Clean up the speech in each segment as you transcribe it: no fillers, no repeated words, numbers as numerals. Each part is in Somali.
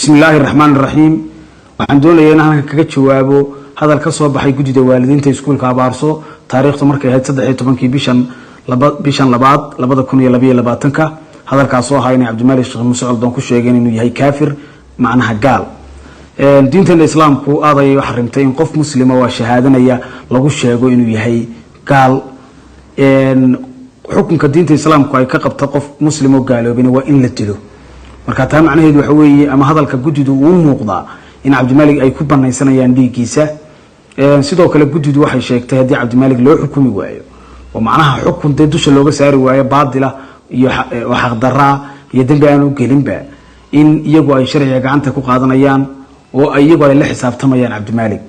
Bismi illaahi raxmaan raxiim. Waxaan doonayaa in halkan kaga jawaabo hadal ka soo baxay guddida waalidiinta iskuulka Abaarso, taariikhdu markay ahayd 13-kii bishan bishan labaad 2022-ka. Hadalkaasoo ahaa inay Cabdimaalik Sheekh Muuse Coldoon ku sheegeen inuu yahay kaafir, macnaha gaal. Diinteena Islaamku aad ayay u xarimtay in qof muslima waa shahaadanaya lagu sheego inuu yahay gaal. Xukunka diinta Islaamku ay ka qabta qof muslim oo gaaloobina waa in la dilo. Marka taa macnaheedu waxa weeye, ama hadalka guddidu uu muuqdaa, in Cabdimaalik ay ku banaysanayaan dhiiggiisa. Sidoo kale guddidu waxay sheegtay haddii Cabdimaalik loo xukumi waayo, oo macnaha xukun dee dusha looga saari waayo baadila iyo oo xaqdaraa iyo dembi aan u gelinba, in iyagu ay sharciga gacanta ku qaadanayaan oo iyagu ay la xisaabtamayaan Cabdimaalik.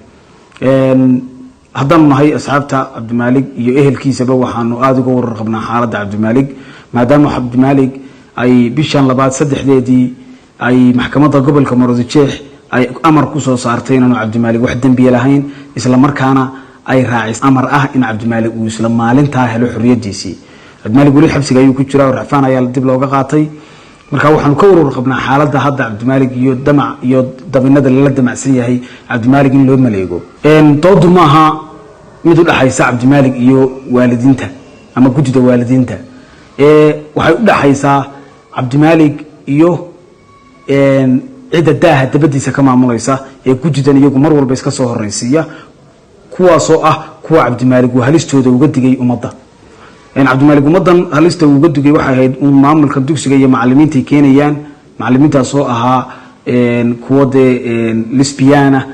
Haddaanu nahay asxaabta Cabdimaalik iyo ehelkiisaba, waxaanu aada uga warar qabnaa xaaladda Cabdimaalik, maadaama Cabdimaalik ay bishan labaad saddexdeedii ay maxkamadda gobolka Maroodijeex ay amar kusoo saartay inaanu Cabdimaalik wax dembiye lahayn, isla markaana ay raacis amar ah in Cabdimaalik uu isla maalintaa helo xoriyadiisii. Cabdimaalik weli xabsiga ayuu ku jiraa oo racfaan ayaa dib looga qaatay. Marka waxaanu ka warwar qabnaa xaaladda hadda Cabdimaalik iyo damac iyo dabinada lala damacsan yahay Cabdimaalik in loo maleego. Doodu maaha mid u dhaxaysa Cabdimaalik iyo waalidiinta ama guddida waalidiinta, waxay u dhaxaysaa Cabdimaalik iyo cidda daaha dabadiisa ka maamulaysa ee guddidan iyagu mar walba iska soo horeysiiya, kuwaasoo ah kuwa Cabdimaalik uu halistooda uga digay ummadda. Cabdimaalik ummaddan halista uu uga digay waxay ahayd uun maamulka dugsiga iyo macalimiintay keenayaan, macalimiintaasoo ahaa kuwo dee lesbian ah,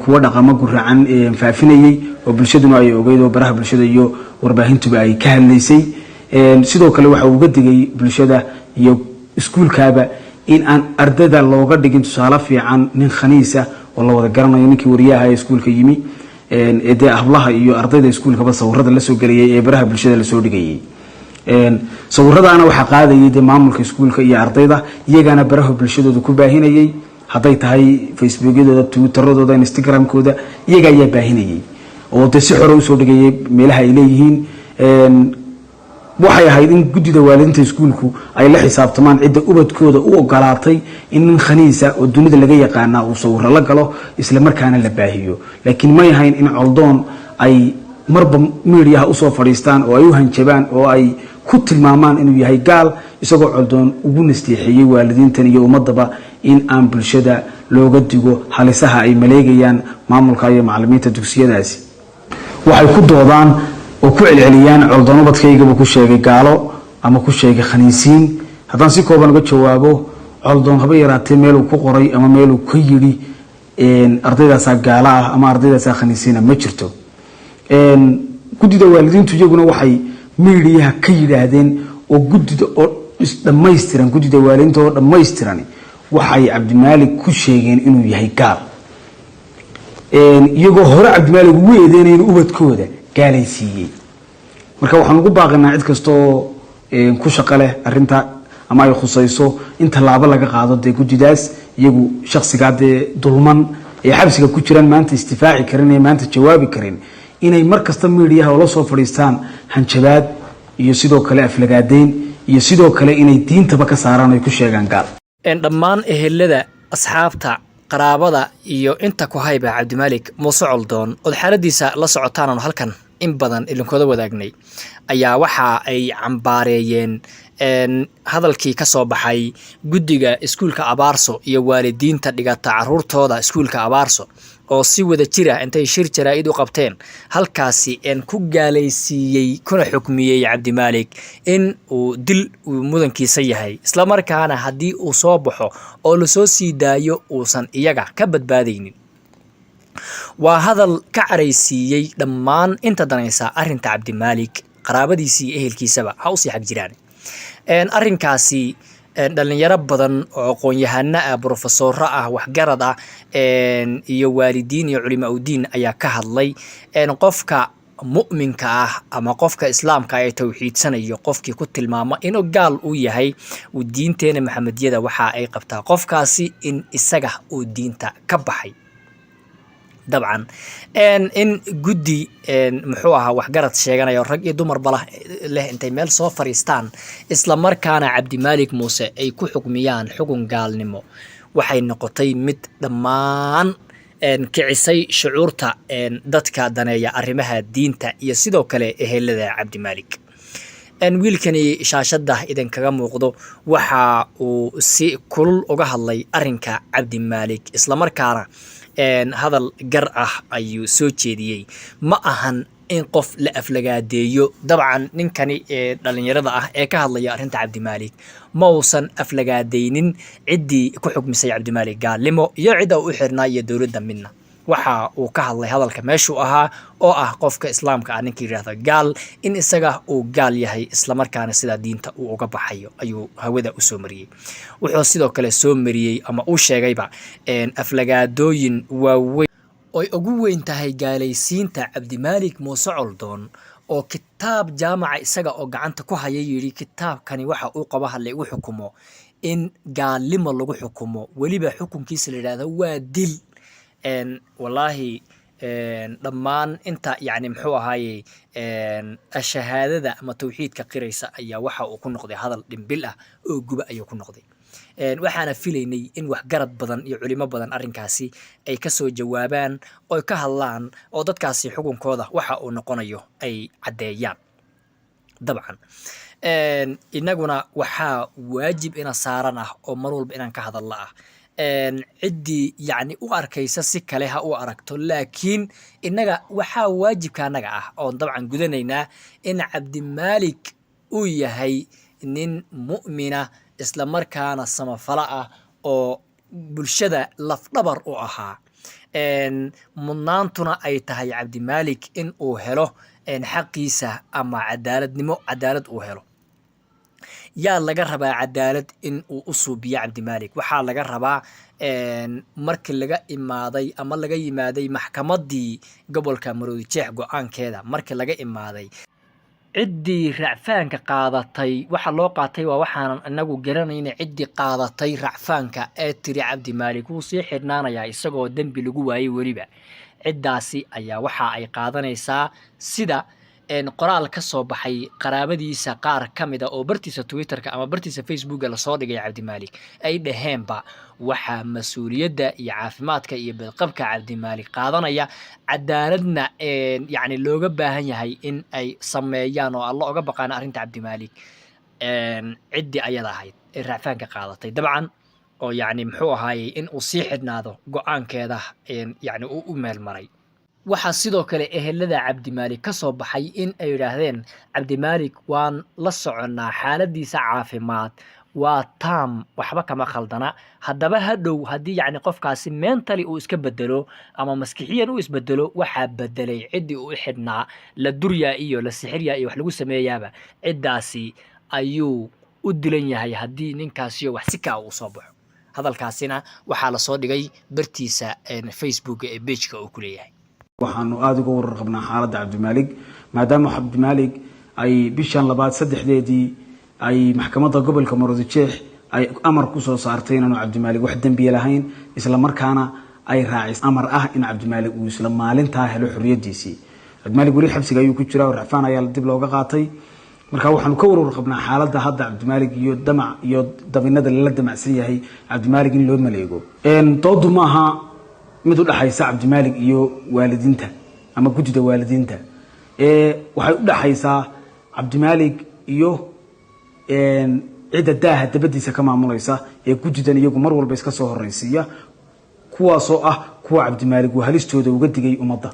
kuwo dhaqamo guracan faafinayey oo bulshaduna ay ogeyd oo baraha bulshada iyo warbaahintuba ay ka hadlaysay. Sidoo kale waxa uu uga digay bulshada iyo iskuulkaaba in aan ardada looga dhigin tusaale fiican nin khaniisa oo la wada garanayo, ninkii wariyaha ee iskuulka yimi ee dee hablaha iyo ardayda iskuulkaba sawirada lasoo geliyay ee baraha bulshada lasoo dhigayay. Sawiradaana waxaa qaadayay dee maamulka iskuulka iyo ardayda, iyagaana baraha bulshadooda ku baahinayay, hadday tahay Facebookyadooda, Twitteradooda, Instagramkooda, iyaga ayaa baahinayay oo dee si xore usoo dhigayay meelaha ay leeyihiin. Waxay ahayd in guddida waalidiinta iskuulku ay la xisaabtamaan cidda ubadkooda u ogolaatay in nin khaniisa oo dunida laga yaqaanaa uu sawiro la galo, isla markaana la baahiyo. Laakiin may ahayn in Coldoon ay marba miidiyaha usoo fadhiistaan oo ay u hanjabaan oo ay ku tilmaamaan inuu yahay gaal, isagoo Coldoon ugu nasteexeeyey waalidiintan iyo ummadaba in aan bulshada looga digo halisaha ay maleegayaan maamulka iyo macalimiinta dugsiyadaasi. Waxay ku doodaan oo ku celceliyaan Coldoon ubadkaygabuu ku sheegay gaalo ama ku sheegay khaniisiin. Haddaan si kooban uga jawaabo, Coldoon haba yaraatee meeluu ku qoray ama meeluu ka yidhi ardaydaasaa gaalo ah ama ardaydaasaa khaniisiina ma jirto. Guddida waalidiintu iyaguna waxay miidiyaha ka yidhaahdeen oo guddida oo dhammaystiran, guddida waalidiinta oo dhammaystiran, waxay Cabdimaalik ku sheegeen inuu yahay gaal, iyagoo hore Cabdimaalik ugu eedeynaya inuu ubadkooda gaalaysiiyey. Marka waxaan ugu baaqinaa cid kastaoo ku shaqo leh arrinta ama ay khusayso in tallaabo laga qaado dee guddidaas iyagu shaksigaa dee dulman ee xabsiga ku jiraan, maanta istifaaci karin ee maanta jawaabi karin, inay mar kasta miidiyaha ula soo fadhiistaan hanjabaad iyo sidoo kale aflagaadeyn iyo sidoo kale inay diintaba ka saaraan, ay ku sheegaan gaal. Dhammaan ehelada, asxaabta, qaraabada iyo inta ku hayba Cabdimaalik Muuse Coldoon ood xaaladiisa la socotaan oon halkan in badan idinkooda wadaagnay ayaa waxa ay cambaareeyeen hadalkii ka soo baxay guddiga iskuulka Abaarso iyo waalidiinta dhigata caruurtooda iskuulka Abaarso, oo si wada jira intay shir jaraa'id u qabteen halkaasi ku gaalaysiiyey kuna xukmiyey Cabdimaalik in uu dil uu mudankiisa yahay, islamarkaana haddii uu soo baxo oo lasoo sii daayo uusan iyaga ka badbaadaynin. Waa hadal ka caraysiiyey dhammaan inta danaysa arrinta Cabdimaalik, qaraabadiisii iyo ehelkiisaba ha usii xag jiraan. Arrinkaasi dhalinyaro badan oo aqoon-yahano ah, brofesoro ah, waxgarad ah iyo waalidiin iyo culimaa udiin ayaa ka hadlay. Qofka mu'minka ah ama qofka Islaamka ah ee tawxiidsanayo qofkii ku tilmaamo inuu gaal uu yahay, diinteena Maxamediyada waxa ay qabtaa qofkaasi in isaga uu diinta ka baxay. Dabcan in guddi muxuu ahaa waxgarad sheeganayo, rag iyo dumarba leh, intay meel soo fariistaan isla markaana Cabdimaalik Muuse ay ku xukmiyaan xukun gaalnimo. Waxay noqotay mid dhammaan kicisay shucuurta dadka daneeya arrimaha diinta iyo sidoo kale ehelada Cabdimaalik. Wiilkani shaashada idinkaga muuqdo waxa uu si kulul uga hadlay arrinka Cabdimaalik, islamarkaana hadal gar ah ayuu soo jeediyey. Ma ahan in qof la aflagaadeeyo. Dabcan ninkani ee dhalinyarada ah ee ka hadlaya arrinta Cabdimaalik ma uusan aflagaadeynin ciddii ku xukmisay Cabdimaalik gaalnimo iyo cidda uu u xirnaa iyo dowladda midna. Waxa uu ka hadlay hadalka meeshuu ahaa oo ah qofka islaamka ah ninka yidhaahda gaal, in isaga uu gaal yahay, islamarkaana sidaa diinta uu uga baxayo ayuu hawada u soo mariyey. Wuxuu sidoo kale soo mariyey ama uu sheegayba aflagaadooyin waaweyn oy ugu weyn tahay gaalaysiinta Cabdimaalik Muuse Coldoon, oo kitaab jaamaca isaga oo gacanta ku haya yidhi kitaabkani waxa uu qaba ha la igu xukumo, in gaalnimo lagu xukumo, weliba xukunkiisa la yidhahdo waa dil. Wallaahi dhammaan inta yacni muxuu ahaayey shahaadada ama tawxiidka qiraysa ayaa waxa uu ku noqday hadal dhimbil ah oo guba ayuu ku noqday. Waxaana filaynay in waxgarad badan iyo culimo badan arrinkaasi ay kasoo jawaabaan oo ka hadlaan oo dadkaasi xukunkooda waxa uu noqonayo ay caddeeyaan. Dabcan inaguna waxaa waajib ina saaran ah oo mar walba inaan ka hadallo ah. Ciddii yacni u arkaysa si kale ha u aragto, laakiin innaga waxaa waajibka annaga ah oon dabcan gudanaynaa in Cabdimaalik uu yahay nin mu'mina, islamarkaana samafalo ah oo bulshada lafdhabar u ahaa. Mudnaantuna ay tahay Cabdimaalik in uu helo xaqiisa ama cadaaladnimo, cadaalad uu helo. Yaa laga rabaa cadaalad in uu u suubiyo Cabdimaalik? Waxaa laga rabaa, markii laga imaaday ama laga yimaaday maxkamaddii gobolka Maroodi Jeex go-aankeeda, markii laga imaaday ciddii racfaanka qaadatay, waxa loo qaatay waa waxaanan inagu garanayna. Ciddii qaadatay racfaanka ee tiri Cabdimaalik wuu sii xidhnaanayaa isagoo dembi lagu waayey, weliba ciddaasi ayaa waxa ay qaadanaysaa sida qoraal ka soo baxay qaraabadiisa qaar ka mid a oo bartiisa Twitterka ama bartiisa Facebooka lasoo dhigay Cabdimaalik ay dhaheenba, waxaa mas-uuliyadda iyo caafimaadka iyo bedqabka Cabdimaalik qaadanaya, cadaaladna yacni looga baahan yahay in ay sameeyaan oo Alla oga baqaan arrinta Cabdimaalik, ciddii ayada ahayd ee racfaanka qaadatay, dabcan oo yacni muxuu ahaayey in uu sii xidhnaado go-aankeeda yacni uu u meel maray. Waxaa sidoo kale ehelada Cabdimaalik ka soo baxay in ay yidhaahdeen Cabdimaalik waan la soconnaa, xaaladiisa caafimaad waa taam, waxba kama khaldana. Haddaba hadhow haddii yacni qofkaasi mentally uu iska bedelo ama maskixiyan uu isbedelo, waxaa bedelay ciddii uu u xidhnaa, la duryaa iyo la sixiryaa iyo wax lagu sameeyaaba, ciddaasi ayuu u dilan yahay haddii ninkaasiyo wax si kaa uu soo baxo. Hadalkaasina waxaa lasoo dhigay bartiisa Facebook ee page-ka uu ku leeyahay. Waxaanu aada uga warar qabnaa xaaladda Cabdimaalik, maadaama Cabdimaalik ay bishan labaad saddexdeedii ay maxkamadda gobolka Maroodi Jeex ay amar kusoo saartay inaanu Cabdimaalik wax dembiye lahayn, isla markaana ay raacis amar ah in Cabdimaalik uu isla maalintaa helo xorriyadiisii. Cabdimaalik weli xabsiga ayuu ku jiraa oo racfaan ayaa dib looga qaatay. Marka waxaanu ka warwar qabnaa xaaladda hadda Cabdimaalik iyo damac iyo dabinada lala damacsan yahay Cabdimaalik in loo maleego. Doodu maaha mid u dhaxaysa Cabdimaalik iyo waalidiinta ama guddida waalidiinta, waxay u dhaxaysaa Cabdimaalik iyo cidda daaha dabadiisa ka maamulaysa ee guddidan iyagu mar walba iska soo horreysiiya, kuwaasoo ah kuwa Cabdimaalik uu halistooda uga digay ummadda.